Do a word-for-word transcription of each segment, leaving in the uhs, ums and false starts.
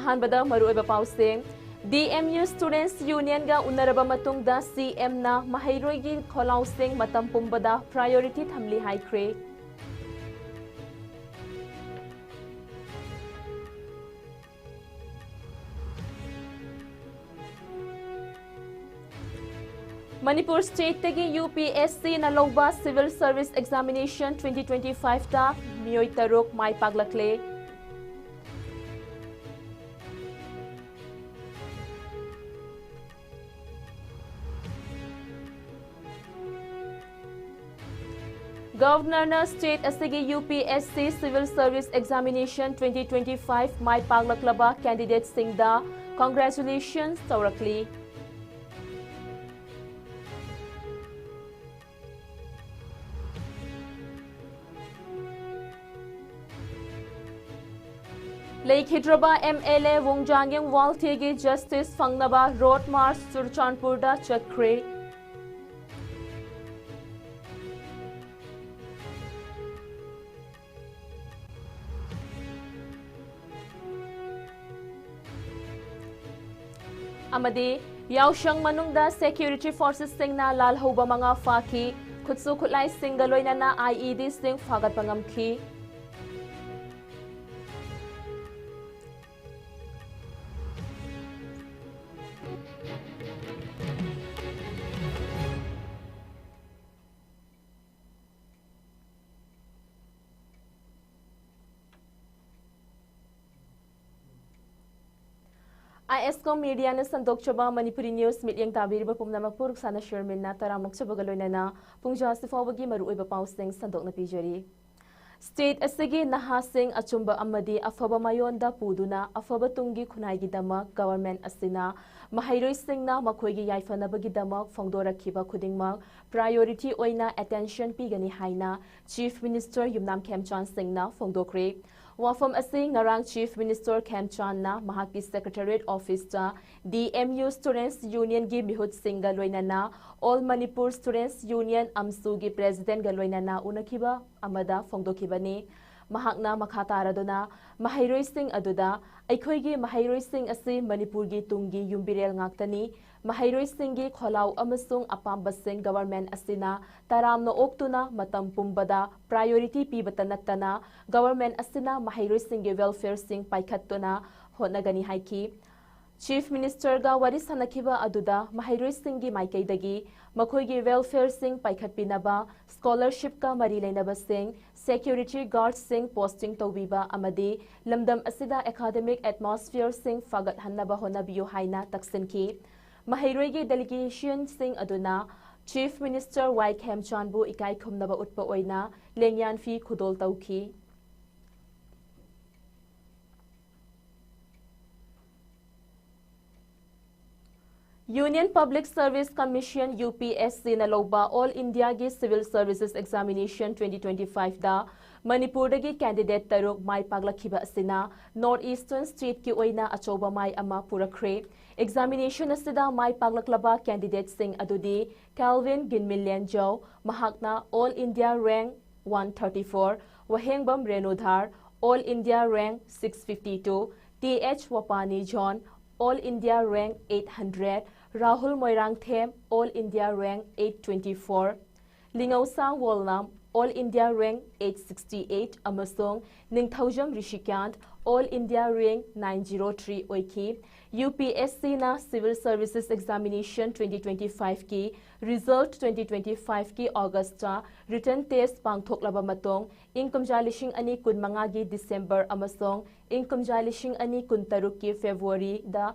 ꯑꯍꯥꯟꯕꯗ ꯃꯔꯨꯑꯣꯏꯕ ꯄꯥꯎꯁꯤꯡ꯫ D M U Students Union ꯒ ꯎꯅꯔꯕ ꯃꯇꯨꯡꯗ C M ꯅ ꯃꯍꯩꯔꯣꯏꯒꯤ ꯈꯣꯜꯂꯥꯎꯁꯤꯡ ꯃꯇꯝ ꯄꯨꯝꯕꯗ priority ꯊꯝꯂꯤ ꯍꯥꯏꯈ꯭ꯔꯦ꯫ ꯃꯅꯤꯄꯨꯔ state ꯇꯒꯤ U P S C ꯅ ꯂꯧꯕ Civil Service Examination twenty twenty-five ꯇ ꯃꯤꯑꯣꯏ ꯇꯔꯨꯛ ꯃꯥꯏ ꯄꯥꯛꯂꯛꯂꯦ꯫ Governor ꯅ state ꯑꯁꯤꯒꯤ U P S C Civil Service Examination twenty twenty-five ꯃꯥꯏ ꯄꯥꯛꯂꯛꯂꯕ candidate ꯁꯤꯡꯗ congratulations ꯇꯧꯔꯛꯂꯤ꯫ ꯂꯩꯈꯤꯗ꯭ꯔꯕ M L A ꯋꯣꯡꯖꯥꯡꯌꯦꯡ ꯋꯥꯜꯊꯦꯒꯤ justice ꯐꯪꯅꯕ road march ꯆꯨꯔꯆꯥꯟꯄꯨꯔꯗ ꯆꯠꯈ꯭ꯔꯦ꯫ ꯑꯃꯗꯤ ꯌꯥꯎꯁꯪ ꯃꯅꯨꯡꯗ security forces ꯁꯤꯡꯅ ꯂꯥꯜꯍꯧꯕ ꯃꯉꯥ ꯐꯥꯈꯤ꯫ ꯈꯨꯠꯁꯨ ꯈꯨꯠꯂꯥꯏꯁꯤꯡꯒ ꯂꯣꯏꯅꯅ I E D ꯁꯤꯡ ꯐꯥꯒꯠꯄ ꯉꯝꯈꯤ꯫ I S com media ꯅ ꯁꯟꯗꯣꯛꯆꯕ ꯃꯅꯤꯄꯨꯔꯤ news ꯃꯤꯠꯌꯦꯡ ꯇꯥꯕꯤꯔꯤꯕ ꯄꯨꯝꯅꯃꯛꯄꯨ ꯔꯨꯛꯁꯥꯅ ꯁꯦꯔꯃꯤꯟꯅ ꯇꯔꯥꯝꯅ ꯑꯣꯛꯆꯕꯒ ꯂꯣꯏꯅꯅ ꯄꯨꯡꯖꯥ ꯑꯁꯤ ꯐꯥꯎꯕꯒꯤ ꯃꯔꯨꯑꯣꯏꯕ ꯄꯥꯎꯁꯤꯡ ꯁꯟꯗꯣꯛꯅ ꯄꯤꯖꯔꯤ꯫ State ꯑꯁꯤꯒꯤ ꯅꯍꯥꯁꯤꯡ ꯑꯆꯨꯝꯕ ꯑꯃꯗꯤ ꯑꯐꯕ ꯃꯥꯏꯌꯣꯟꯗ ꯄꯨꯗꯨꯅ ꯑꯐꯕ ꯇꯨꯡꯒꯤ ꯈꯨꯟꯅꯥꯏꯒꯤꯗꯃꯛ government ꯑꯁꯤꯅ ꯃꯍꯩꯔꯣꯏꯁꯤꯡꯅ ꯃꯈꯣꯏꯒꯤ ꯌꯥꯏꯐꯅꯕꯒꯤꯗꯃꯛ ꯐꯣꯡꯗꯣꯔꯛꯈꯤꯕ ꯈꯨꯗꯤꯡꯃꯛ priority ꯑꯣꯏꯅ attention ꯄꯤꯒꯅꯤ ꯍꯥꯏꯅ Chief Minister ꯌꯨꯝꯅꯥꯝ ꯈꯦꯝꯆꯥꯟ ꯁꯤꯡꯅ ꯐꯣꯡꯗꯣꯛꯈ꯭ꯔꯦ꯫ ꯋꯥꯐꯝ ꯑꯁꯤ ꯉꯔꯥꯡ Chief Minister ꯈꯦꯝꯆꯥꯟꯅ ꯃꯍꯥꯛꯀꯤ Secretariat office ꯇ D M U Students Union ꯒꯤ ꯃꯤꯍꯨꯠꯁꯤꯡꯒ ꯂꯣꯏꯅꯅ All Manipur Students Union, ꯑꯝꯁꯨꯒꯤ president ꯒ ꯂꯣꯏꯅꯅ ꯎꯅꯈꯤꯕ ꯑꯃꯗ ꯐꯣꯡꯗꯣꯛꯈꯤꯕꯅꯤ꯫ ꯃꯍꯥꯛꯅ ꯃꯈꯥ ꯇꯥꯔꯗꯨꯅ ꯃꯍꯩꯔꯣꯏꯁꯤꯡ ꯑꯗꯨꯗ, "ꯑꯩꯈꯣꯏꯒꯤ ꯃꯍꯩꯔꯣꯏꯁꯤꯡ ꯑꯁꯤ ꯃꯅꯤꯄꯨꯔꯒꯤ ꯇꯨꯡꯒꯤ ꯌꯨꯝꯕꯤꯔꯦꯜ ꯉꯥꯛꯇꯅꯤ꯫ ꯃꯍꯩꯔꯣꯏꯁꯤꯡꯒꯤ ꯈꯣꯜꯂꯥꯎ ꯑꯃꯁꯨꯡ ꯑꯄꯥꯝꯕꯁꯤꯡ ꯒꯕꯔꯃꯦꯟ ꯑꯁꯤꯅ ꯇꯔꯥꯝꯅ ꯑꯣꯛꯇꯨꯅ ꯃꯇꯝ ꯄꯨꯝꯕꯗ ꯄ꯭ꯔꯥꯏꯌꯣꯔꯤꯇꯤ ꯄꯤꯕꯇ ꯅꯠꯇꯅ ꯒꯕꯔꯃꯦꯟ ꯑꯁꯤꯅ ꯃꯍꯩꯔꯣꯏꯁꯤꯡꯒꯤ ꯋꯦꯜꯐꯤꯌꯔꯁꯤꯡ ꯄꯥꯏꯈꯠꯇꯨꯅ ꯍꯣꯠꯅꯒꯅꯤ" ꯍꯥꯏꯈꯤ꯫ ꯆꯤꯐ ꯃꯤꯅꯤꯁꯇꯔꯒ ꯋꯥꯔꯤ ꯁꯥꯟꯅꯈꯤꯕ ꯑꯗꯨꯗ ꯃꯍꯩꯔꯣꯏꯁꯤꯡꯒꯤ ꯃꯥꯏꯀꯩꯗꯒꯤ ꯃꯈꯣꯏꯒꯤ ꯋꯦꯜꯐꯤꯌꯔꯁꯤꯡ ꯄꯥꯏꯈꯠꯄꯤꯅꯕ, ꯁ꯭ꯀꯣꯂꯔꯁꯤꯞꯀ ꯃꯔꯤ ꯂꯩꯅꯕꯁꯤꯡ, ꯁꯦꯀ꯭ꯌꯨꯔꯤꯇꯤ ꯒꯥꯔꯗꯁꯤꯡ ꯄꯣꯁꯇꯤꯡ ꯇꯧꯕꯤꯕ ꯑꯃꯗꯤ ꯂꯝꯗꯝ ꯑꯁꯤꯗ ꯑꯦꯀꯥꯗꯃꯤꯛ ꯑꯦꯠꯃꯣꯁꯐꯤꯌꯔꯁꯤꯡ ꯐꯒꯠꯍꯟꯅꯕ ꯍꯣꯠꯅꯕꯤꯌꯨ ꯍꯥꯏꯅ ꯇꯛꯁꯤꯟꯈꯤ꯫ ꯃꯍꯩꯔꯣꯏꯒꯤ ꯗꯦꯂꯤꯒꯦꯁꯟꯁꯤꯡ ꯑꯗꯨꯅ ꯆꯤꯐ ꯃꯤꯅꯤꯁꯇꯔ ꯋꯥꯏ ꯈꯦꯝꯆꯥꯟꯕꯨ ꯏꯀꯥꯏ ꯈꯨꯝꯅꯕ ꯎꯠꯄ ꯑꯣꯏꯅ ꯂꯦꯡꯌꯥꯟꯐꯤ ꯈꯨꯗꯣꯜ ꯇꯧꯈꯤ꯫ Union Public Service Commission, UPSC ꯅ ꯂꯧꯕ All India ꯒꯤ Civil Services Examination twenty twenty-five ꯗ ꯃꯅꯤꯄꯨꯔꯗꯒꯤ ꯀꯦꯟꯗꯤꯗꯦꯠ ꯇꯔꯨꯛ ꯃꯥꯏ ꯄꯥꯛꯂꯛꯈꯤꯕ ꯑꯁꯤꯅ North Eastern State ꯀꯤ ꯑꯣꯏꯅ ꯑꯆꯧꯕ ꯃꯥꯏ ꯑꯃ ꯄꯨꯔꯛꯈ꯭ꯔꯦ꯫ ꯑꯦꯛꯖꯥꯃꯤꯅꯦꯁꯟ ꯑꯁꯤꯗ ꯃꯥꯏ ꯄꯥꯛꯂꯛꯂꯕ ꯀꯦꯟꯗꯤꯗꯦꯠꯁꯤꯡ ꯑꯗꯨꯗꯤ Calvin Ginmil Lianjao, ꯃꯍꯥꯛꯅ All India Rank one thirty-four, ꯋꯥꯍꯦꯡꯕꯝ ꯔꯦꯅꯨꯙꯔ, All India Rank six fifty-two, Th Wapani John, All India Rank eight hundred, Rahul Moirangthem, All India Rank eight twenty-four, Lingaosang Wolnam, All India Rank eight sixty-eight, ꯑꯃꯁꯨꯡ ꯅꯤꯡꯊꯧꯖꯝ ꯔꯤꯁꯤꯀꯥꯟꯠ, All India Rank nine zero three ꯑꯣꯏꯈꯤ꯫ UPSC ꯅ Civil Services Examination twenty twenty-five ꯀꯤ result twenty twenty-five ꯀꯤ August ꯇ written test ꯄꯥꯡꯊꯣꯛꯂꯕ ꯃꯇꯨꯡ, ꯏꯪ ꯀꯨꯝꯖꯥ ꯂꯤꯁꯤꯡ ꯑꯅꯤ ꯀꯨꯟꯃꯉꯥꯒꯤ December ꯑꯃꯁꯨꯡ ꯏꯪ ꯀꯨꯝꯖꯥ ꯂꯤꯁꯤꯡ ꯑꯅꯤ ꯀꯨꯟꯇꯔꯨꯛꯀꯤ February ꯗ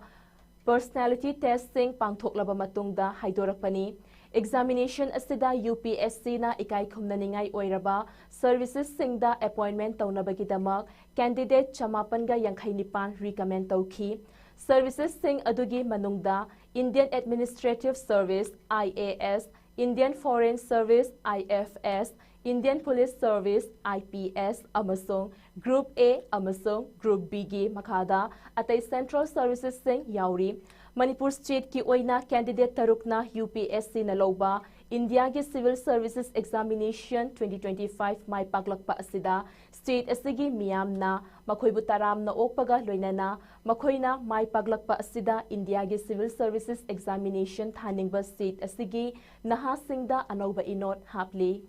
personality test ꯁꯤꯡ ꯄꯥꯡꯊꯣꯛꯂꯕ ꯃꯇꯨꯡꯗ ꯍꯥꯏꯗꯣꯔꯛꯄꯅꯤ꯫ ꯑꯦꯛꯖꯥꯃꯤꯅꯦꯁꯟ ꯑꯁꯤꯗ UPSC ꯅ ꯏꯀꯥꯏ ꯈꯨꯝꯅꯅꯤꯡꯉꯥꯏ ꯑꯣꯏꯔꯕ ꯁꯔꯚꯤꯁꯦꯁꯁꯤꯡꯗ ꯑꯦꯄꯣꯏꯟꯃꯦꯟ ꯇꯧꯅꯕꯒꯤꯗꯃꯛ ꯀꯦꯟꯗꯤꯗꯦꯠ ꯆꯃꯥꯄꯟꯒ ꯌꯥꯡꯈꯩ ꯅꯤꯄꯥꯟ ꯔꯤꯀꯃꯦꯟ ꯇꯧꯈꯤ꯫ ꯁꯔꯚꯤꯁꯦꯁꯁꯤꯡ ꯑꯗꯨꯒꯤ ꯃꯅꯨꯡꯗ Indian Administrative Service, IAS, Indian Foreign Service, IFS, Indian Police Service, IPS, ꯑꯃꯁꯨꯡ Group A ꯑꯃꯁꯨꯡ Group B ꯒꯤ ꯃꯈꯥꯗ ꯑꯇꯩ ꯁꯦꯟꯇ꯭ꯔꯦꯜ ꯁꯔꯚꯤꯁꯦꯁꯁꯤꯡ ꯌꯥꯎꯔꯤ꯫ ꯃꯅꯤꯄꯨꯔ ꯁ꯭ꯇꯦꯠꯀꯤ ꯑꯣꯏꯅ ꯀꯦꯟꯗꯤꯗꯦꯠ ꯇꯔꯨꯛꯅ UPSC ꯅ ꯂꯧꯕ ꯏꯟꯗꯤꯌꯥꯒꯤ Civil Services Examination twenty twenty-five ꯃꯥꯏ ꯄꯥꯛꯂꯛꯄ ꯑꯁꯤꯗ state ꯑꯁꯤꯒꯤ ꯃꯤꯌꯥꯝꯅ ꯃꯈꯣꯏꯕꯨ ꯇꯔꯥꯝꯅ ꯑꯣꯛꯄꯒ ꯂꯣꯏꯅꯅ ꯃꯈꯣꯏꯅ ꯃꯥꯏ ꯄꯥꯛꯂꯛꯄ ꯑꯁꯤꯗ ꯏꯟꯗꯤꯌꯥꯒꯤ Civil Services Examination ꯊꯥꯅꯤꯡꯕ state ꯑꯁꯤꯒꯤ ꯅꯍꯥꯁꯤꯡꯗ ꯑꯅꯧꯕ ꯏꯅꯣꯠ happily.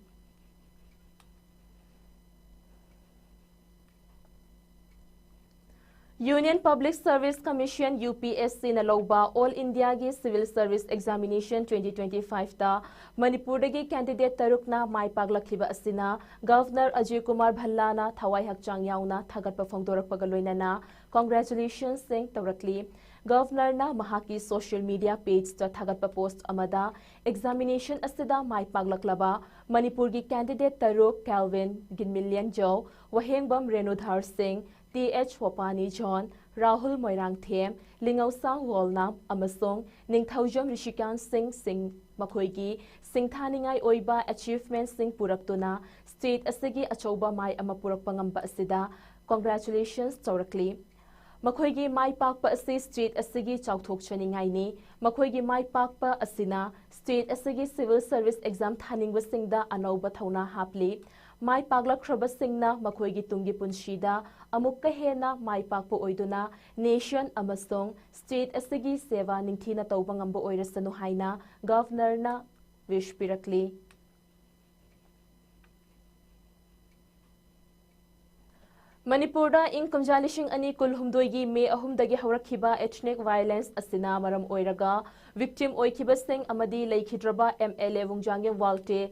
Union Public Service Commission, U P S C ꯅ ꯂꯧꯕ All India ꯒꯤ Civil Service Examination twenty twenty-five-ꯇ ꯃꯅꯤꯄꯨꯔꯗꯒꯤ candidate ꯇꯔꯨꯛꯅ ꯃꯥꯏ ꯄꯥꯛꯂꯛꯈꯤꯕ ꯑꯁꯤꯅ Governor ꯑꯖꯌ ꯀꯨꯃꯥꯔ ꯚꯜꯂꯥꯅ ꯊꯋꯥꯏ ꯍꯛꯆꯥꯡ ꯌꯥꯎꯅ ꯊꯥꯒꯠꯄ ꯐꯣꯡꯗꯣꯔꯛꯄꯒ ꯂꯣꯏꯅꯅ congratulations-ꯁꯤꯡ ꯇꯧꯔꯛꯂꯤ꯫ Governor-ꯅ ꯃꯍꯥꯛꯀꯤ social media page-ꯇ ꯊꯥꯒꯠꯄ post ꯑꯃꯗ examination ꯑꯁꯤꯗ ꯃꯥꯏ ꯄꯥꯛꯂꯛꯂꯕ ꯃꯅꯤꯄꯨꯔꯒꯤ candidate ꯇꯔꯨꯛ, Kelvin ꯒꯤꯟꯃꯤꯂꯤꯌꯟꯖꯧ, ꯋꯥꯍꯦꯡꯕꯝ ꯔꯦꯅꯨꯙꯔ Singh, T H Wapani John, Rahul Moirangthem, Lingousang Wolnam ꯑꯃꯁꯨꯡ ꯅꯤꯡꯊꯧꯖꯝ ꯔꯤꯁꯤꯀꯥꯟ ꯁꯤꯡ, ꯁꯤꯡ ꯃꯈꯣꯏꯒꯤ ꯁꯤꯡꯊꯥꯅꯤꯡꯉꯥꯏ ꯑꯣꯏꯕ achievement-ꯁꯤꯡ ꯄꯨꯔꯛꯇꯨꯅ state ꯑꯁꯤꯒꯤ ꯑꯆꯧꯕ ꯃꯥꯏ ꯑꯃ ꯄꯨꯔꯛꯄ ꯉꯝꯕ ꯑꯁꯤꯗ congratulations ꯇꯧꯔꯛꯂꯤ꯫ ꯃꯈꯣꯏꯒꯤ ꯃꯥꯏ ꯄꯥꯛꯄ ꯑꯁꯤ state ꯑꯁꯤꯒꯤ ꯆꯥꯎꯊꯣꯛꯆꯅꯤꯡꯉꯥꯏꯅꯤ꯫ ꯃꯈꯣꯏꯒꯤ ꯃꯥꯏ ꯄꯥꯛꯄ ꯑꯁꯤꯅ state ꯑꯁꯤꯒꯤ civil service exam ꯊꯥꯅꯤꯡꯕꯁꯤꯡꯗ ꯑꯅꯧꯕ ꯊꯧꯅꯥ ꯍꯥꯞꯂꯤ꯫ ꯃꯥꯏ ꯄꯥꯛꯂꯛꯈ꯭ꯔꯕꯁꯤꯡꯅ ꯃꯈꯣꯏꯒꯤ ꯇꯨꯡꯒꯤ ꯄꯨꯟꯁꯤꯗ ꯑꯃꯨꯛꯀ ꯍꯦꯟꯅ ꯃꯥꯏ ꯄꯥꯛꯄ ꯑꯣꯏꯗꯨꯅ nation ꯑꯃꯁꯨꯡ state ꯑꯁꯤꯒꯤ ꯁꯦꯕꯥ ꯅꯤꯡꯊꯤꯅ ꯇꯧꯕ ꯉꯝꯕ ꯑꯣꯏꯔꯁꯅꯨ ꯍꯥꯏꯅ Governor-ꯅ wish ꯄꯤꯔꯛꯂꯤ꯫ ꯃꯅꯤꯄꯨꯔꯗ ꯏꯪ ꯀꯨꯝꯖꯥ ꯂꯤꯁꯤꯡ ꯑꯅꯤ ꯀꯨꯟꯍꯨꯝꯗꯣꯏꯒꯤ ꯃꯦ ꯑꯍꯨꯝꯗꯒꯤ ꯍꯧꯔꯛꯈꯤꯕ ethnic violence ꯑꯁꯤꯅ ꯃꯔꯝ ꯑꯣꯏꯔꯒ victim ꯑꯣꯏꯈꯤꯕꯁꯤꯡ ꯑꯃꯗꯤ ꯂꯩꯈꯤꯗ꯭ꯔꯕ M L A ꯋꯨꯡꯖꯥꯡꯒꯦꯝ ꯋꯥꯜꯇꯦ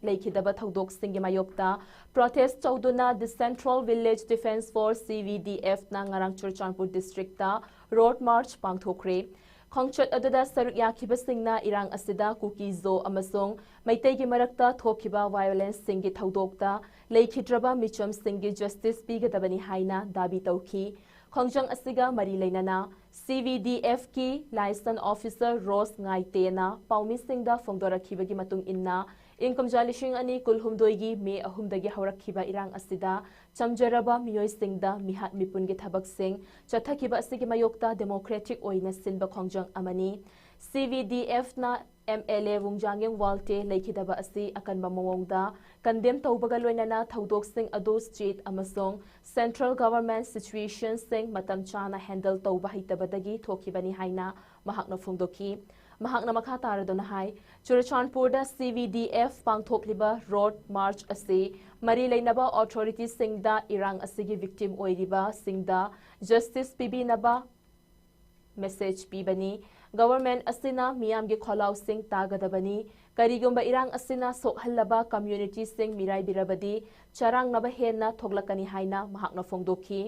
ꯂꯩꯈꯤꯗꯕ ꯊꯧꯗꯣꯛꯁꯤꯡꯒꯤ ꯃꯥꯌꯣꯛꯇ protest ꯇꯧꯗꯨꯅ The Central Village Defence Force, C V D F-ꯅ ꯉꯔꯥꯡ ꯆꯨꯔꯆꯥꯟꯄꯨꯔ district-ꯇ road march ꯄꯥꯡꯊꯣꯛꯈ꯭ꯔꯦ꯫ ꯈꯣꯡꯆꯠ ꯑꯗꯨꯗ ꯁꯔꯨꯛ ꯌꯥꯈꯤꯕꯁꯤꯡꯅ ꯏꯔꯥꯡ ꯑꯁꯤꯗ ꯀꯨꯀꯤ-ꯖꯣ ꯑꯃꯁꯨꯡ ꯃꯩꯇꯩꯒꯤ ꯃꯔꯛꯇ ꯊꯣꯛꯈꯤꯕ violence-ꯁꯤꯡꯒꯤ ꯊꯧꯗꯣꯛꯇ ꯂꯩꯈꯤꯗ꯭ꯔꯕ ꯃꯤꯆꯝꯁꯤꯡꯒꯤ justice ꯄꯤꯒꯗꯕꯅꯤ ꯍꯥꯏꯅ ꯗꯥꯕꯤ ꯇꯧꯈꯤ꯫ ꯈꯣꯡꯖꯪ ꯑꯁꯤꯒ ꯃꯔꯤ ꯂꯩꯅꯅ C V D F-ꯀꯤ liaison officer ꯔꯣꯁ ꯉꯥꯏꯇꯦꯅ ꯄꯥꯎꯃꯤꯁꯤꯡꯗ ꯐꯣꯡꯗꯣꯔꯛꯈꯤꯕꯒꯤ ꯃꯇꯨꯡ ꯏꯟꯅ, ꯏꯪ ꯀꯨꯝꯖꯥ ꯂꯤꯁꯤꯡ ꯑꯅꯤ ꯀꯨꯟꯍꯨꯝꯗꯣꯏꯒꯤ ꯃꯦ ꯑꯍꯨꯝꯗꯒꯤ ꯍꯧꯔꯛꯈꯤꯕ ꯏꯔꯥꯡ ꯑꯁꯤꯗ ꯆꯝꯖꯔꯕ ꯃꯤꯑꯣꯏꯁꯤꯡꯗ ꯃꯤꯍꯥꯠ ꯃꯤꯄꯨꯟꯒꯤ ꯊꯕꯛꯁꯤꯡ ꯆꯠꯊꯈꯤꯕ ꯑꯁꯤꯒꯤ ꯃꯥꯌꯣꯛꯇ democratic ꯑꯣꯏꯅ ꯁꯤꯟꯕ ꯈꯣꯡꯖꯪ ꯑꯃꯅꯤ꯫ C V D F-ꯅ ꯑꯦꯝ ꯑꯦꯜ ꯑꯦ ꯋꯨꯡꯖꯥꯡꯌꯦꯡ ꯋꯥꯜꯇꯦ ꯂꯩꯈꯤꯗꯕ ꯑꯁꯤ ꯑꯀꯟꯕ ꯃꯑꯣꯡꯗ ꯀꯟꯗꯦꯝ ꯇꯧꯕꯒ ꯂꯣꯏꯅꯅ ꯊꯧꯗꯣꯛꯁꯤꯡ ꯑꯗꯨ ꯁ꯭ꯇꯦꯠ ꯑꯃꯁꯨꯡ ꯁꯦꯟꯇ꯭ꯔꯦꯜ ꯒꯚꯔꯟꯃꯦꯟꯠ ꯁꯤꯆꯨꯋꯦꯁꯟꯁꯤꯡ ꯃꯇꯝ ꯆꯥꯅ ꯍꯦꯟꯗꯜ ꯇꯧꯕ ꯍꯩꯇꯕꯗꯒꯤ ꯊꯣꯛꯈꯤꯕꯅꯤ ꯍꯥꯏꯅ ꯃꯍꯥꯛꯅ ꯐꯣꯡꯗꯣꯛꯈꯤ꯫ ꯃꯍꯥꯛꯅ ꯃꯈꯥ ꯇꯥꯔꯗꯨꯅ ꯍꯥꯏ, ꯆꯨꯔꯆꯥꯟꯄꯨꯔꯗ ꯁꯤ ꯚꯤ ꯗꯤ ꯑꯦꯐ ꯄꯥꯡꯊꯣꯛꯂꯤꯕ ꯔꯣꯗ ꯃꯥꯔꯆ ꯑꯁꯤ ꯃꯔꯤ ꯂꯩꯅꯕ ꯑꯣꯊꯣꯔꯤꯇꯤꯁꯤꯡꯗ ꯏꯔꯥꯡ ꯑꯁꯤꯒꯤ ꯚꯤꯛꯇꯤꯝ ꯑꯣꯏꯔꯤꯕꯁꯤꯡꯗ ꯖꯁꯇꯤꯁ ꯄꯤꯕꯤꯅꯕ ꯃꯦꯁꯦꯖ ꯄꯤꯕꯅꯤ꯫ ꯒꯚꯔꯟꯃꯦꯟꯠ ꯑꯁꯤꯅ ꯃꯤꯌꯥꯝꯒꯤ ꯈꯣꯜꯂꯥꯎꯁꯤꯡ ꯇꯥꯒꯗꯕꯅꯤ꯫ ꯀꯔꯤꯒꯨꯝꯕ ꯏꯔꯥꯡ ꯑꯁꯤꯅ ꯁꯣꯛꯍꯜꯂꯕ ꯀꯝꯃ꯭ꯌꯨꯅꯤꯇꯤꯁꯤꯡ ꯃꯤꯔꯥꯏꯕꯤꯔꯕꯗꯤ ꯆꯔꯥꯡꯅꯕ ꯍꯦꯟꯅ ꯊꯣꯛꯂꯛꯀꯅꯤ ꯍꯥꯏꯅ ꯃꯍꯥꯛꯅ ꯐꯣꯡꯗꯣꯛꯈꯤ꯫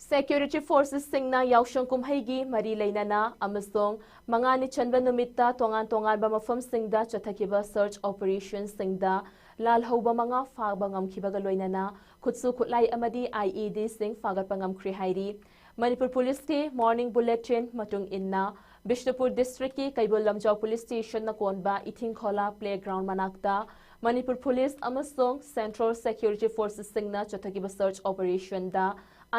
ꯁꯦꯀ꯭ꯌꯨꯔꯤꯇꯤ ꯐꯣꯔꯁꯦꯁꯁꯤꯡꯅ ꯌꯥꯎꯁꯪ ꯀꯨꯝꯍꯩꯒꯤ ꯃꯔꯤ ꯂꯩꯅꯅ ꯑꯃꯁꯨꯡ ꯃꯉꯥꯅꯤ ꯆꯟꯕ ꯅꯨꯃꯤꯠꯇ ꯇꯣꯉꯥꯟ ꯇꯣꯉꯥꯟꯕ ꯃꯐꯝꯁꯤꯡꯗ ꯆꯠꯊꯈꯤꯕ ꯁꯔꯆ ꯑꯣꯄꯔꯦꯁꯟꯁꯤꯡꯗ ꯂꯥꯜꯍꯧꯕ ꯃꯉꯥ ꯐꯥꯕ ꯉꯝꯈꯤꯕꯒ ꯂꯣꯏꯅꯅ ꯈꯨꯠꯁꯨ ꯈꯨꯠꯂꯥꯏ ꯑꯃꯗꯤ ꯑꯥꯏ ꯏ ꯗꯤꯁꯤꯡ ꯐꯥꯒꯠꯄ ꯉꯝꯈ꯭ꯔꯦ ꯍꯥꯏꯔꯤ꯫ ꯃꯅꯤꯄꯨꯔ ꯄꯨꯂꯤꯁꯀꯤ ꯃꯣꯔꯅꯤꯡ ꯕꯨꯂꯦꯇꯤꯟ ꯃꯇꯨꯡ ꯏꯟꯅ, ꯕꯤꯁꯅꯨꯄꯨꯔ ꯗꯤꯁꯇ꯭ꯔꯤꯛꯀꯤ ꯀꯩꯕꯨꯜ ꯂꯝꯖꯥꯎ ꯄꯨꯂꯤꯁ ꯁ꯭ꯇꯦꯁꯟꯅ ꯀꯣꯟꯕ ꯏꯊꯤꯡꯈꯣꯂꯥ ꯄ꯭ꯂꯦꯒ꯭ꯔꯥꯎꯟ ꯃꯅꯥꯛꯇ ꯃꯅꯤꯄꯨꯔ ꯄꯨꯂꯤꯁ ꯑꯃꯁꯨꯡ ꯁꯦꯟꯇ꯭ꯔꯦꯜ ꯁꯦꯀ꯭ꯌꯨꯔꯤꯇꯤ ꯐꯣꯔꯁꯦꯁꯁꯤꯡꯅ ꯆꯠꯊꯈꯤꯕ ꯁꯔꯆ ꯑꯣꯄꯔꯦꯁꯟꯗ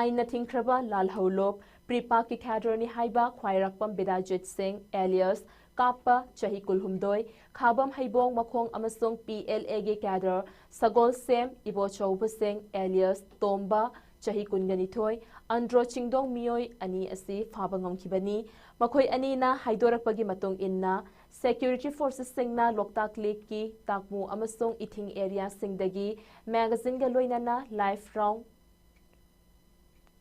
ꯑꯥꯏꯟꯅ ꯊꯤꯡꯈ꯭ꯔꯕ ꯂꯥꯜꯍꯧꯂꯨꯞ ꯄ꯭ꯔꯤꯄꯥꯛꯀꯤ ꯀꯦꯗꯔꯅꯤ ꯍꯥꯏꯕ ꯈ꯭ꯋꯥꯏꯔꯥꯛꯄꯝ ꯕꯤꯗ꯭ꯌꯥꯖꯤꯠ ꯁꯤꯡ ꯑꯦꯂꯤꯌꯁ ꯀꯥꯞꯄ, ꯆꯍꯤ ꯀꯨꯟꯍꯨꯝꯗꯣꯏ, ꯈꯥꯕꯝ ꯍꯩꯕꯣꯡ ꯃꯈꯣꯡ ꯑꯃꯁꯨꯡ ꯄꯤ ꯑꯦꯜ ꯑꯦꯒꯤ ꯀꯦꯗꯔ ꯁꯒꯣꯜꯁꯦꯝ ꯏꯕꯣꯆꯧꯕꯁꯤꯡ ꯑꯦꯂꯤꯌꯁ ꯇꯣꯝꯕ, ꯆꯍꯤ ꯀꯨꯟꯒ ꯅꯤꯊꯣꯏ, ꯑꯟꯗ꯭ꯔꯣ ꯆꯤꯡꯗꯣꯡ ꯃꯤꯑꯣꯏ ꯑꯅꯤ ꯑꯁꯤ ꯐꯥꯕ ꯉꯝꯈꯤꯕꯅꯤ꯫ ꯃꯈꯣꯏ ꯑꯅꯤꯅ ꯍꯥꯏꯗꯣꯔꯛꯄꯒꯤ ꯃꯇꯨꯡ ꯏꯟꯅ, ꯁꯦꯀ꯭ꯌꯨꯔꯤꯇꯤ ꯐꯣꯔꯁꯦꯁꯁꯤꯡꯅ ꯂꯣꯛꯇꯥꯛ ꯂꯦꯛꯀꯤ ꯇꯥꯛꯃꯨ ꯑꯃꯁꯨꯡ ꯏꯊꯤꯡ ꯑꯦꯔꯤꯌꯥꯁꯤꯡꯗꯒꯤ ꯃꯦꯒꯥꯖꯤꯟꯒ ꯂꯣꯏꯅꯅ ꯂꯥꯏꯐ ꯔꯥꯎꯟ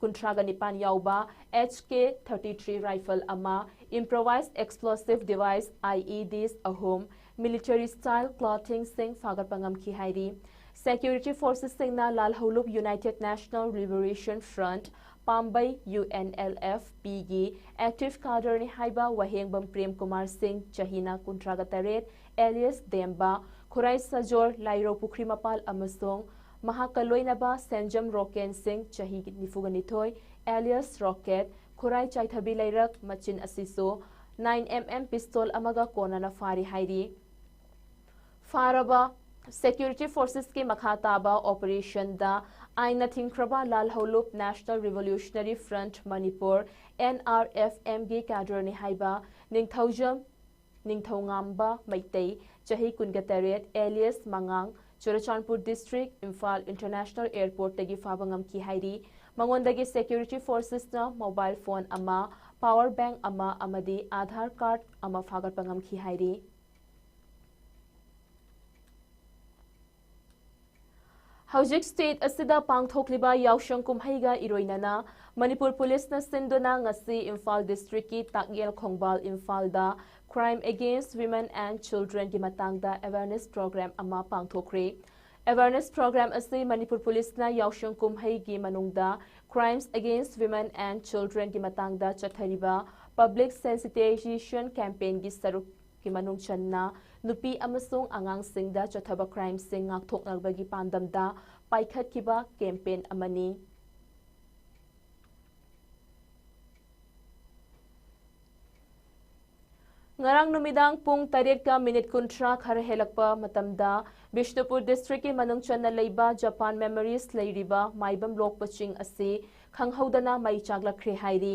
ꯀꯨꯟꯊ꯭ꯔꯥꯒ ꯅꯤꯄꯥꯟ ꯌꯥꯎꯕ H K thirty three rifle ꯑꯃ, improvised explosive device, I E D ꯑꯍꯨꯝ, ꯃꯤꯂꯤꯇꯔꯤ ꯁ꯭ꯇꯥꯏꯜ ꯀ꯭ꯂꯣꯊꯤꯡꯁꯤꯡ ꯐꯥꯒꯠꯄ ꯉꯝꯈꯤ ꯍꯥꯏꯔꯤ꯫ ꯁꯦꯀ꯭ꯌꯨꯔꯤꯇꯤ ꯐꯣꯔꯁꯦꯁꯁꯤꯡꯅ ꯂꯥꯜꯍꯧꯂꯨꯞ United National Liberation Front, Pambei, U N L F ꯄꯤꯒꯤ ꯑꯦꯛꯇꯤꯚ ꯀꯥꯗꯔꯅꯤ ꯍꯥꯏꯕ ꯋꯥꯍꯦꯡꯕꯝ ꯄ꯭ꯔꯦꯝ ꯀꯨꯃꯥꯔ ꯁꯤꯡ, ꯆꯍꯤꯅ ꯀꯨꯟꯊ꯭ꯔꯥꯒ ꯇꯔꯦꯠ, ꯑꯦꯂꯤꯌꯁ ꯗꯦꯝꯕ, ꯈꯨꯔꯥꯏ ꯁꯖꯣꯔ, ꯂꯥꯏꯔꯧ ꯄꯨꯈ꯭ꯔꯤ ꯃꯄꯥꯜ ꯑꯃꯁꯨꯡ ꯃꯍꯥꯛꯀ ꯂꯣꯏꯅꯕ ꯁꯦꯟꯖꯝ ꯔꯣꯀꯦꯟ ꯁꯤꯡ, ꯆꯍꯤ ꯅꯤꯐꯨꯒ ꯅꯤꯊꯣꯏ, ꯑꯦꯂꯤꯌꯁ ꯔꯣꯀꯦꯠ, ꯈꯨꯔꯥꯏ ꯆꯥꯏꯊꯕꯤ ꯂꯩꯔꯛ ꯃꯆꯤꯟ ꯑꯁꯤꯁꯨ ꯅꯥꯏꯟ ꯑꯦꯝ ꯑꯦꯝ ꯄꯤꯁꯇꯣꯜ ꯑꯃꯒ ꯀꯣꯟꯅꯅ ꯐꯥꯔꯤ ꯍꯥꯏꯔꯤ꯫ ꯐꯥꯔꯕ ꯁꯦꯀ꯭ꯌꯨꯔꯤꯇꯤ ꯐꯣꯔꯁꯦꯁꯀꯤ ꯃꯈꯥ ꯇꯥꯕ ꯑꯣꯄꯔꯦꯁꯟꯗ ꯑꯥꯏꯟꯅ ꯊꯤꯡꯈ꯭ꯔꯕ ꯂꯥꯜꯍꯧꯂꯨꯞ National Revolutionary Front Manipur, N R F M ꯒꯤ cadre ꯅꯤ ꯍꯥꯏꯕ ꯅꯤꯡꯊꯧꯖꯝ ꯅꯤꯡꯊꯧꯉꯥꯝꯕ ꯃꯩꯇꯩ, ꯆꯍꯤ ꯀꯨꯟꯒ ꯇꯔꯦꯠ, alias ꯃꯉꯥꯡ, Churachandpur district, Imphal International Airport ꯇꯒꯤ ꯐꯥꯕ ꯉꯝꯈꯤ ꯍꯥꯏꯔꯤ꯫ ꯃꯉꯣꯟꯗꯒꯤ security forces ꯅ mobile phone ꯑꯃ, power bank ꯑꯃ ꯑꯃꯗꯤ Aadhaar card ꯑꯃ ꯐꯥꯒꯠꯄ ꯉꯝꯈꯤ ꯍꯥꯏꯔꯤ꯫ ꯍꯧꯖꯤꯛ state ꯑꯁꯤꯗ ꯄꯥꯡꯊꯣꯛꯂꯤꯕ ꯌꯥꯎꯁꯪ ꯀꯨꯝꯍꯩꯒ ꯏꯔꯣꯏꯅꯅ ꯃꯅꯤꯄꯨꯔ ꯄꯨꯂꯤꯁꯅ ꯁꯤꯟꯗꯨꯅ ꯉꯁꯤ ꯏꯝꯐꯥꯜ district ꯀꯤ ꯇꯥꯛꯌꯦꯜ ꯈꯣꯡꯕꯥꯜ ꯏꯝꯐꯥꯜꯗ Crime Against Women and Children ꯒꯤ ꯃꯇꯥꯡꯗ awareness program ꯑꯃ ꯄꯥꯡꯊꯣꯛꯈ꯭ꯔꯦ꯫ Awareness program ꯑꯁꯤ ꯃꯅꯤꯄꯨꯔ ꯄꯨꯂꯤꯁꯅ ꯌꯥꯎꯁꯪ ꯀꯨꯝꯍꯩꯒꯤ ꯃꯅꯨꯡꯗ Crimes Against Women and Children ꯒꯤ ꯃꯇꯥꯡꯗ ꯆꯠꯊꯔꯤꯕ public sensitization campaign ꯒꯤ ꯁꯔꯨꯛ ꯀꯤ ꯃꯅꯨꯡ ꯆꯟꯅ ꯅꯨꯄꯤ ꯑꯃꯁꯨꯡ ꯑꯉꯥꯡꯁꯤꯡꯗ ꯆꯠꯊꯕ crime ꯁꯤꯡ ꯉꯥꯛꯊꯣꯛꯅꯕꯒꯤ ꯄꯥꯟꯗꯝꯗ ꯄꯥꯏꯈꯠꯈꯤꯕ campaign ꯑꯃꯅꯤ꯫ ꯉꯔꯥꯡ ꯅꯨꯃꯤꯗꯥꯡ ꯄꯨꯡ ꯇꯔꯦꯠꯀ minute ꯀꯨꯟꯊ꯭ꯔꯥ ꯈꯔ ꯍꯦꯜꯂꯛꯄ ꯃꯇꯝꯗ ꯕꯤꯁꯅꯨꯄꯨꯔ district ꯀꯤ ꯃꯅꯨꯡ ꯆꯟꯅ ꯂꯩꯕ Japan Memories ꯂꯩꯔꯤꯕ ꯃꯥꯏꯕꯝ ꯂꯣꯛꯄ ꯆꯤꯡ ꯑꯁꯤ ꯈꯪꯍꯧꯗꯅ ꯃꯩ ꯆꯥꯛꯂꯛꯈ꯭ꯔꯦ ꯍꯥꯏꯔꯤ꯫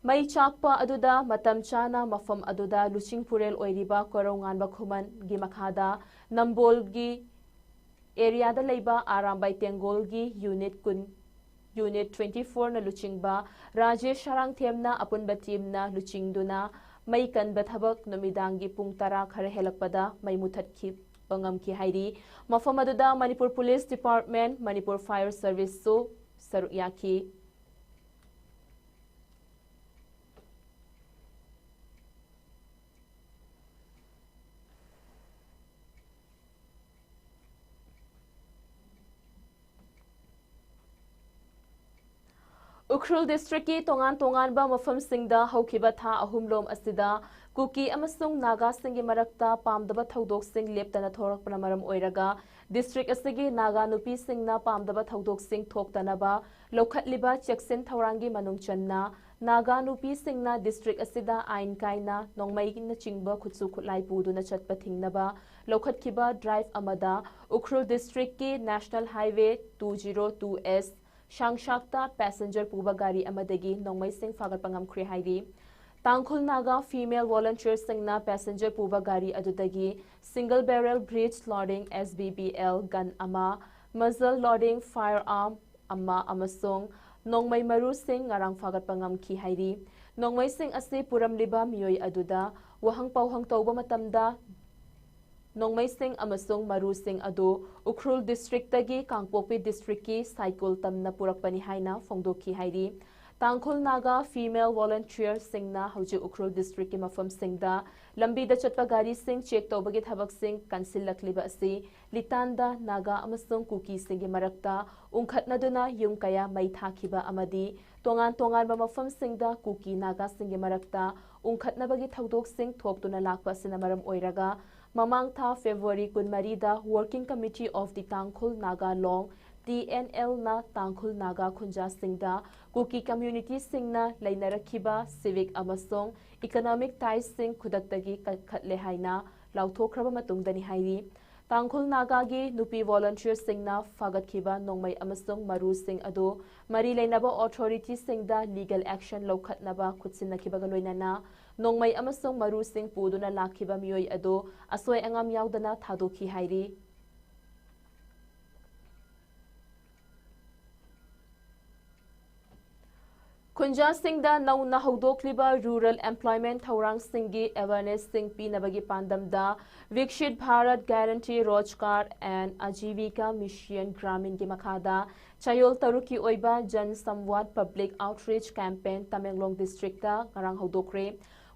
ꯃꯩ ꯆꯥꯛꯄ ꯑꯗꯨꯗ ꯃꯇꯝ ꯆꯥꯅ ꯃꯐꯝ ꯑꯗꯨꯗ ꯂꯨꯆꯤꯡ ꯄꯨꯔꯦꯜ ꯑꯣꯏꯔꯤꯕ ꯀꯣꯔꯧꯉꯥꯟꯕ ꯈꯨꯃꯟꯒꯤ ꯃꯈꯥꯗ ꯅꯝꯕꯣꯜꯒꯤ area ꯗ ꯂꯩꯕ ꯑꯔꯥꯝꯕꯥꯏ ꯇꯦꯡꯒꯣꯜꯒꯤ unit ꯀꯨꯟ, unit twenty four ꯅ ꯂꯨꯆꯤꯡꯕ ꯔꯥꯖꯦꯁ ꯁꯔꯥꯡꯊꯦꯝꯅ ꯑꯄꯨꯟꯕ team ꯅ ꯂꯨꯆꯤꯡꯗꯨꯅ ꯃꯩ ꯀꯟꯕ ꯊꯕꯛ ꯅꯨꯃꯤꯗꯥꯡꯒꯤ ꯄꯨꯡ ꯇꯔꯥ ꯈꯔ ꯍꯦꯜꯂꯛꯄꯗ ꯃꯩ ꯃꯨꯊꯠꯈꯤꯕ ꯉꯝꯈꯤ ꯍꯥꯏꯔꯤ꯫ ꯃꯐꯝ ꯑꯗꯨꯗ Manipur Police Department, Manipur Fire Service ꯁꯨ ꯁꯔꯨꯛ ꯌꯥꯈꯤ꯫ ꯎꯈ꯭ꯔꯨꯜ district ꯀꯤ ꯇꯣꯉꯥꯟ ꯇꯣꯉꯥꯟꯕ ꯃꯐꯝꯁꯤꯡꯗ ꯍꯧꯈꯤꯕ ꯊꯥ ꯑꯍꯨꯝ ꯂꯣꯝ ꯑꯁꯤꯗ ꯀꯨꯀꯤ ꯑꯃꯁꯨꯡ ꯅꯥꯒꯥꯁꯤꯡꯒꯤ ꯃꯔꯛꯇ ꯄꯥꯝꯗꯕ ꯊꯧꯗꯣꯛꯁꯤꯡ ꯂꯦꯞꯇꯅ ꯊꯣꯔꯛꯄꯅ ꯃꯔꯝ ꯑꯣꯏꯔꯒ district ꯑꯁꯤꯒꯤ ꯅꯥꯒꯥ ꯅꯨꯄꯤꯁꯤꯡꯅ ꯄꯥꯝꯗꯕ ꯊꯧꯗꯣꯛꯁꯤꯡ ꯊꯣꯛꯇꯅꯕ ꯂꯧꯈꯠꯂꯤꯕ ꯆꯦꯛꯁꯤꯟ ꯊꯧꯔꯥꯡꯒꯤ ꯃꯅꯨꯡ ꯆꯟꯅ ꯅꯥꯒꯥ ꯅꯨꯄꯤꯁꯤꯡꯅ ꯗꯤꯁꯇ꯭ꯔꯤꯛ ꯑꯁꯤꯗ ꯑꯥꯏꯟ ꯀꯥꯏꯅ ꯅꯣꯡꯃꯩꯅꯆꯤꯡꯕ ꯈꯨꯠꯁꯨ ꯈꯨꯠꯂꯥꯏ ꯄꯨꯗꯨꯅ ꯆꯠꯄ ꯊꯤꯡꯅꯕ ꯂꯧꯈꯠꯈꯤꯕ ꯗ꯭ꯔꯥꯏꯚ ꯑꯃꯗ ꯎꯈ꯭ꯔꯨꯜ ꯗꯤꯁꯇ꯭ꯔꯤꯛꯀꯤ national highway two zero two S ꯁꯥꯡꯁꯥꯛꯇ ꯄꯦꯁꯦꯟꯖꯔ ꯄꯨꯕ ꯒꯥꯔꯤ ꯑꯃꯗꯒꯤ ꯅꯣꯡꯃꯩꯁꯤꯡ ꯐꯥꯒꯠꯄ ꯉꯝꯈ꯭ꯔꯦ ꯍꯥꯏꯔꯤ꯫ ꯇꯥꯡꯈꯨꯜ ꯅꯥꯒꯥ ꯐꯤꯃꯦꯜ ꯚꯣꯂꯟꯇꯤꯌꯔꯁꯤꯡꯅ ꯄꯦꯁꯦꯟꯖꯔ ꯄꯨꯕ ꯒꯥꯔꯤ ꯑꯗꯨꯗꯒꯤ single barrel breech loading S B B L gun ꯑꯃ, muzzle loading firearm ꯑꯃ ꯑꯃꯁꯨꯡ ꯅꯣꯡꯃꯩ ꯃꯔꯨꯁꯤꯡ ꯉꯔꯥꯡ ꯐꯥꯒꯠꯄ ꯉꯝꯈꯤ ꯍꯥꯏꯔꯤ꯫ ꯅꯣꯡꯃꯩꯁꯤꯡ ꯑꯁꯤ ꯄꯨꯔꯝꯂꯤꯕ ꯃꯤꯑꯣꯏ ꯑꯗꯨꯗ ꯋꯥꯍꯪ ꯄꯥꯎꯍꯪ ꯇꯧꯕ ꯃꯇꯝꯗ ꯅꯣꯡꯃꯩꯁꯤꯡ ꯑꯃꯁꯨꯡ ꯃꯔꯨꯁꯤꯡ ꯑꯗꯨ ꯎꯈ꯭ꯔꯨꯜ ꯗꯤꯁꯇ꯭ꯔꯤꯛꯇꯒꯤ ꯀꯥꯡꯄꯣꯛꯄꯤ ꯗꯤꯁꯇ꯭ꯔꯤꯛꯀꯤ ꯁꯥꯏꯀꯨꯜ ꯇꯝꯅ ꯄꯨꯔꯛꯄꯅꯤ ꯍꯥꯏꯅ ꯐꯣꯡꯗꯣꯛꯈꯤ ꯍꯥꯏꯔꯤ꯫ ꯇꯥꯡꯈꯨꯜ ꯅꯥꯒꯥ ꯐꯤꯃꯦꯜ ꯚꯣꯂꯟꯇꯤꯌꯔꯁꯤꯡꯅ ꯍꯧꯖꯤꯛ ꯎꯈ꯭ꯔꯨꯜ ꯗꯤꯁꯇ꯭ꯔꯤꯛꯀꯤ ꯃꯐꯝꯁꯤꯡꯗ ꯂꯝꯕꯤꯗ ꯆꯠꯄ ꯒꯥꯔꯤꯁꯤꯡ ꯆꯦꯛ ꯇꯧꯕꯒꯤ ꯊꯕꯛꯁꯤꯡ ꯀꯟꯁꯤꯜꯂꯛꯂꯤꯕ ꯑꯁꯤ ꯂꯤꯇꯥꯟꯗ ꯅꯥꯒꯥ ꯑꯃꯁꯨꯡ ꯀꯨꯀꯤꯁꯤꯡꯒꯤ ꯃꯔꯛꯇ ꯎꯪꯈꯠꯅꯗꯨꯅ ꯌꯨꯝ ꯀꯌꯥ ꯃꯩ ꯊꯥꯈꯤꯕ ꯑꯃꯗꯤ ꯇꯣꯉꯥꯟ ꯇꯣꯉꯥꯟꯕ ꯃꯐꯝꯁꯤꯡꯗ ꯀꯨꯀꯤ ꯅꯥꯒꯥꯁꯤꯡꯒꯤ ꯃꯔꯛꯇ ꯎꯪꯈꯠꯅꯕꯒꯤ ꯊꯧꯗꯣꯛꯁꯤꯡ ꯊꯣꯛꯇꯨꯅ ꯂꯥꯛꯄ ꯑꯁꯤꯅ ꯃꯔꯝ ꯑꯣꯏꯔꯒ ꯃꯃꯥꯡ ꯊꯥ February ꯀꯨꯟꯃꯔꯤꯗ Working Committee of the Tangkhul Naga Long, T N L ꯅ ꯇꯥꯡꯈꯨꯜ ꯅꯥꯒꯥ ꯈꯨꯟꯖꯥꯁꯤꯡꯗ ꯀꯨꯀꯤ ꯀꯝꯃ꯭ꯌꯨꯅꯤꯇꯤꯁꯤꯡꯅ ꯂꯩꯅꯔꯛꯈꯤꯕ civic ꯑꯃꯁꯨꯡ economic tiesꯁꯤꯡ ꯈꯨꯗꯛꯇꯒꯤ ꯀꯛꯊꯠꯂꯦ ꯍꯥꯏꯅ ꯂꯥꯎꯊꯣꯛꯈ꯭ꯔꯕ ꯃꯇꯨꯡꯗꯅꯤ ꯍꯥꯏꯔꯤ꯫ ꯇꯥꯡꯈꯨꯜ ꯅꯥꯒꯥꯒꯤ ꯅꯨꯄꯤ ꯚꯣꯂꯟꯇꯤꯌꯔꯁꯤꯡꯅ ꯐꯥꯒꯠꯈꯤꯕ ꯅꯣꯡꯃꯩ ꯑꯃꯁꯨꯡ ꯃꯔꯨꯁꯤꯡ ꯑꯗꯨ ꯃꯔꯤ ꯂꯩꯅꯕ ꯑꯣꯊꯣꯔꯤꯇꯤꯁꯤꯡꯗ ꯂꯤꯒꯦꯜ ꯑꯦꯛꯁꯟ ꯂꯧꯈꯠꯅꯕ ꯈꯨꯠꯁꯤꯟꯅꯈꯤꯕꯒ ꯂꯣꯏꯅꯅ ꯅꯣꯡꯃꯩ ꯑꯃꯁꯨꯡ ꯃꯔꯨꯁꯤꯡ ꯄꯨꯗꯨꯅ ꯂꯥꯛꯈꯤꯕ ꯃꯤꯑꯣꯏ ꯑꯗꯨ ꯑꯁꯣꯏ ꯑꯉꯥꯝ ꯌꯥꯎꯗꯅ ꯊꯥꯗꯣꯛꯈꯤ ꯍꯥꯏꯔꯤ꯫ ꯈꯨꯟꯖꯥꯁꯤꯡꯗ ꯅꯧꯅ ꯍꯧꯗꯣꯛꯂꯤꯕ ꯔꯨꯔꯦꯜ ꯑꯦꯝꯄ꯭ꯂꯣꯏꯃꯦꯟꯠ ꯊꯧꯔꯥꯡꯁꯤꯡꯒꯤ ꯑꯦꯋꯦꯌꯔꯅꯦꯁꯁꯤꯡ ꯄꯤꯅꯕꯒꯤ ꯄꯥꯟꯗꯝꯗ Viksit Bharat guarantee Rozgar and Ajeevika mission ꯒ꯭ꯔꯥꯃꯤꯟꯒꯤ ꯃꯈꯥꯗ ꯆꯌꯣꯜ ꯇꯔꯨꯛꯀꯤ ꯑꯣꯏꯕ Jan Samvad public outreach campaign Tamenglong district ꯉꯔꯥꯡ ꯍꯧꯗꯣꯛꯈ꯭ꯔꯦ꯫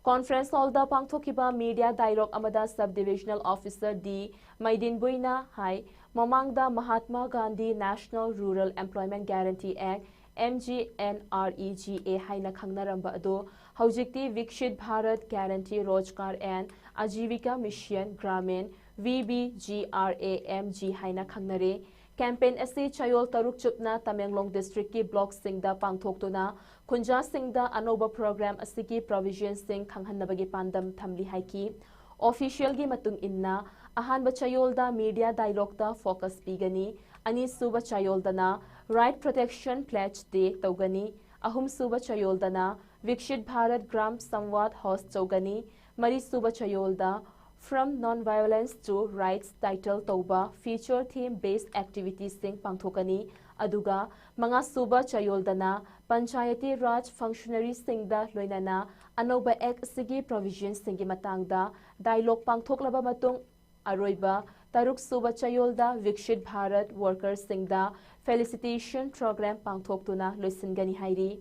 ꯀꯣꯟꯐ꯭ꯔꯦꯟꯁ ꯍꯣꯜꯗ ꯄꯥꯡꯊꯣꯛꯈꯤꯕ ꯃꯤꯗꯤꯌꯥ ꯗꯥꯏꯂꯣꯒ ꯑꯃꯗ ꯁꯕ ꯗꯤꯚꯤꯖꯅꯦꯜ ꯑꯣꯐꯤꯁꯔ ꯗꯤ ꯃꯩꯗꯤꯟꯕꯨꯏꯅ ꯍꯥꯏ, ꯃꯃꯥꯡꯗ Mahatma Gandhi National Rural Employment Guarantee Act, M G N R E G A ꯍꯥꯏꯅ ꯈꯪꯅꯔꯝꯕ ꯑꯗꯨ ꯍꯧꯖꯤꯛꯇꯤ Viksit Bharat guarantee Rozgar and Ajeevika mission Gramin, V B G R A M G ꯍꯥꯏꯅ ꯈꯪꯅꯔꯦ꯫ Campaign ꯑꯁꯤ ꯆꯌꯣꯜ ꯇꯔꯨꯛ ꯆꯨꯞꯅ ꯇꯃꯦꯡꯂꯣꯡ district ꯀꯤ block ꯁꯤꯡꯗ ꯄꯥꯡꯊꯣꯛꯇꯨꯅ ꯈꯨꯟꯖꯥꯁꯤꯡꯗ ꯑꯅꯧꯕ program ꯑꯁꯤꯒꯤ provision ꯁꯤꯡ ꯈꯪꯍꯟꯅꯕꯒꯤ ꯄꯥꯟꯗꯝ ꯊꯝꯂꯤ ꯍꯥꯏꯈꯤ꯫ Official ꯒꯤ ꯃꯇꯨꯡ ꯏꯟꯅ, ꯑꯍꯥꯟꯕ ꯆꯌꯣꯜꯗ media dialogue ꯇ focus ꯄꯤꯒꯅꯤ, ꯑꯅꯤꯁꯨꯕ ꯆꯌꯣꯜꯗꯅ Right Protection Pledge Day ꯇꯧꯒꯅꯤ, ꯑꯍꯨꯝꯁꯨꯕ ꯆꯌꯣꯜꯗꯅ Vikshit Bharat Gram Samvad host ꯇꯧꯒꯅꯤ, ꯃꯔꯤꯁꯨꯕ ꯆꯌꯣꯜꯗ From Non-Violence to Rights title ꯇꯧꯕ feature theme based activity ꯁꯤꯡ ꯄꯥꯡꯊꯣꯛꯀꯅꯤ꯫ ꯑꯗꯨꯒ ꯃꯉꯥꯁꯨꯕ ꯆꯌꯣꯜꯗꯅ Panchayati Raj functionary ꯁꯤꯡꯗ ꯂꯣꯏꯅꯅ ꯑꯅꯧꯕ act ꯑꯁꯤꯒꯤ provision ꯁꯤꯡꯒꯤ ꯃꯇꯥꯡꯗ dialogue ꯄꯥꯡꯊꯣꯛꯂꯕ ꯃꯇꯨꯡ, ꯑꯔꯣꯏꯕ ꯇꯔꯨꯛꯁꯨꯕ ꯆꯌꯣꯜꯗ Vikshit Bharat worker ꯁꯤꯡꯗ felicitation program ꯄꯥꯡꯊꯣꯛꯇꯨꯅ ꯂꯣꯏꯁꯤꯟꯒꯅꯤ ꯍꯥꯏꯔꯤ꯫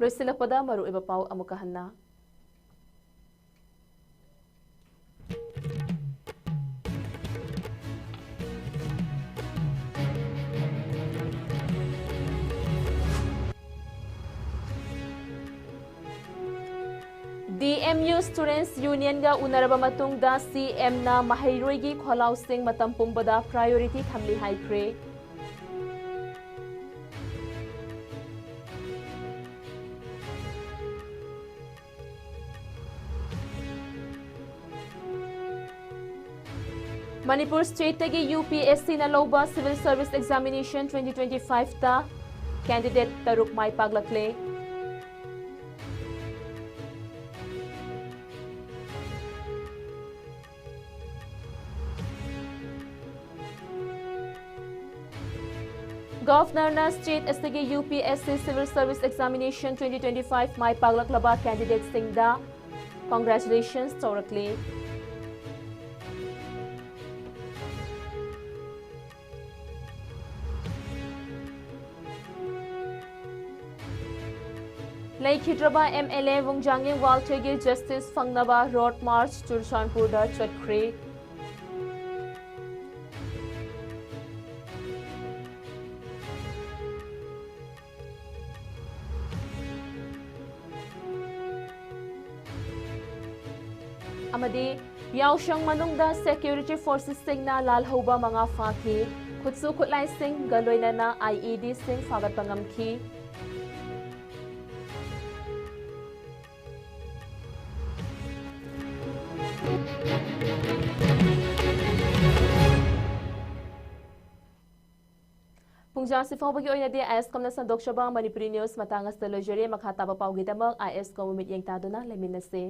ꯂꯣꯏꯁꯤꯜꯂꯛꯄꯗ ꯃꯔꯨꯑꯣꯏꯕ ꯄꯥꯎ ꯑꯃꯨꯛꯀ ꯍꯟꯅ꯫ D M U Students Union ꯒ ꯎꯅꯔꯕ ꯃꯇꯨꯡꯗ C M ꯅ ꯃꯍꯩꯔꯣꯏꯒꯤ ꯈꯣꯜꯂꯥꯎꯁꯤꯡ ꯃꯇꯝ ꯄꯨꯝꯕꯗ priority ꯊꯝꯂꯤ ꯍꯥꯏꯈ꯭ꯔꯦ꯫ ꯃꯅꯤꯄꯨꯔ state ꯇꯒꯤ U P S C ꯅ ꯂꯧꯕ Civil Service Examination twenty twenty-five ꯇ candidate ꯇꯔꯨꯛ ꯃꯥꯏ ꯄꯥꯛꯂꯛꯂꯦ꯫ Governor ꯅ state ꯑꯁꯤꯒꯤ U P S C Civil Service Examination twenty twenty-five ꯃꯥꯏ ꯄꯥꯛꯂꯛꯂꯕ candidate ꯁꯤꯡꯗ congratulations ꯇꯧꯔꯛꯂꯤ꯫ ꯂꯩꯈꯤꯗ꯭ꯔꯕ M L A ꯋꯨꯡꯖꯥꯡꯌꯦꯡ ꯋꯥꯜꯊꯦꯒꯤ justice ꯐꯪꯅꯕ road march ꯆꯨꯔꯆꯥꯟꯄꯨꯔꯗ ꯆꯠꯈ꯭ꯔꯦ꯫ ꯑꯃꯗꯤ ꯌꯥꯎꯁꯪ ꯃꯅꯨꯡꯗ security forcesꯁꯤꯡꯅ ꯂꯥꯜꯍꯧꯕ ꯃꯉꯥ ꯐꯥꯈꯤ꯫ ꯈꯨꯠꯁꯨ ꯈꯨꯠꯂꯥꯏꯁꯤꯡꯒ ꯂꯣꯏꯅꯅ IEDꯁꯤꯡ ꯐꯥꯒꯠꯄ ꯉꯝꯈꯤ꯫ ꯄꯨꯡꯖꯥꯁꯤ ꯐꯥꯎꯕꯒꯤ ꯑꯣꯏꯅꯗꯤ ISCOMꯅ ꯁꯟꯗꯣꯛꯆꯕ ꯃꯅꯤꯄꯨꯔꯤ news ꯃꯇꯥꯡ ꯑꯁꯤꯗ ꯂꯣꯏꯖꯔꯦ꯫ ꯃꯈꯥ ꯇꯥꯕ ꯄꯥꯎꯒꯤꯗꯃꯛ ISCOM ꯃꯤꯠꯌꯦꯡ ꯇꯥꯗꯨꯅ ꯂꯩꯃꯤꯟꯅꯁꯦ꯫